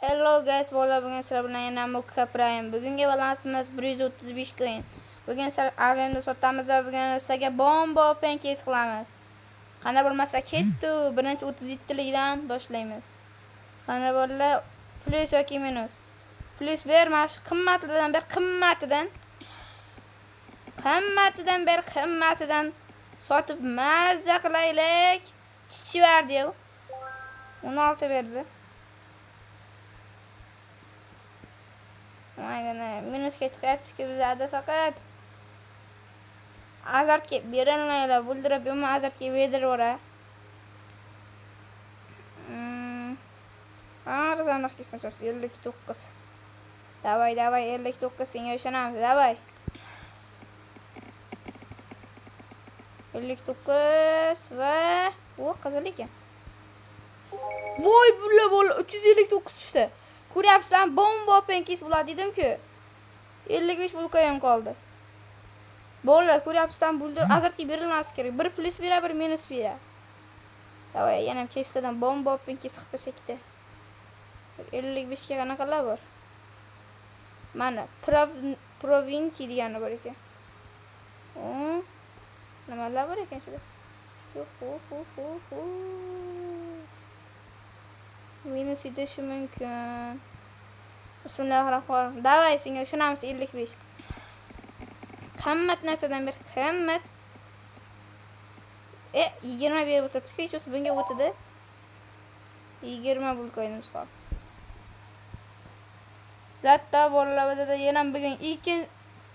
Hello guys, bolalar, bugun sizlar bilan yana Mukka Prime. Bugungi balansimiz 135 coin. Bugun sizlar AVMda sotamiz va bugun sizlarga bomba open case qilamiz. Qanday bo'lmasa ketdi, birinchi 37 likdan boshlaymiz. Qanday bolalar, plyus yoki minus? Plyus ber, mana shu qimmatidan ber, qimmatidan. Qimmatidan ber, qimmatidan sotib mazza qilaylik. Chichivardi-yu. 16 berdi. Maygina minusga chiqyapti-ku bizada faqat. Azartga berilmanglar, buldirib yomon azartga berdirivora. Arzonroq kelsin, 59. Давай, давай, 59 senga ishonamiz, давай. 59 va u qizil ekan. Voy, bulla bola 359 tushdi. Ko'ryapsizlar, bomba open case bo'ladi dedim-ku. 55 bulka ham qoldi. Bolalar, ko'ryapsizlar, buldir azartga berilmasi kerak. Bir plyus bera, bir minus bera. Давай, yana casedan bomba open case qilib qo'ysak-da. 55 ga qanaqalar bor? Mana, Provinki degani bor ekan. O, nimalar bor ekan ichida? Hu hu hu hu. Minus yetishi mumkin. Bismillahirrohmanirrohim. Давай, senga ishonamiz 55. Qimmat narsadan ber, qimmat. 20 berib o'tiribdi. Hech bo'lmasa bunga o'tidi. 20 bulkoynimiz qoldi. Zatda bolalar bizada yana bugun ikkinchi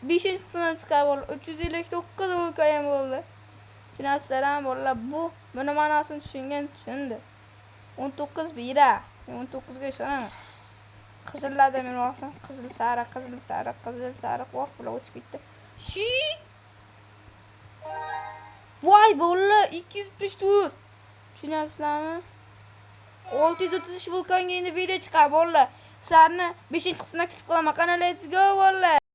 5 qism chiqadi bolalar. 359 bulkoyn bo'ldi. Tushunasizlar bolalar, bu buni ma'nosini tushungan tushundi. 19 bira. Men 19 ga ishonaman. Qizillarda men olsam, qizil sariq, qizil sariq, qizil sariq, voh, bular o'tib ketdi. Hi! Voy bolalar, 274. Tushunyapsizlarmi? 633 vulkanga endi video chiqadi bolalar. Sizlarni 5-qismda kutib qolaman. Qani, let's go bolalar.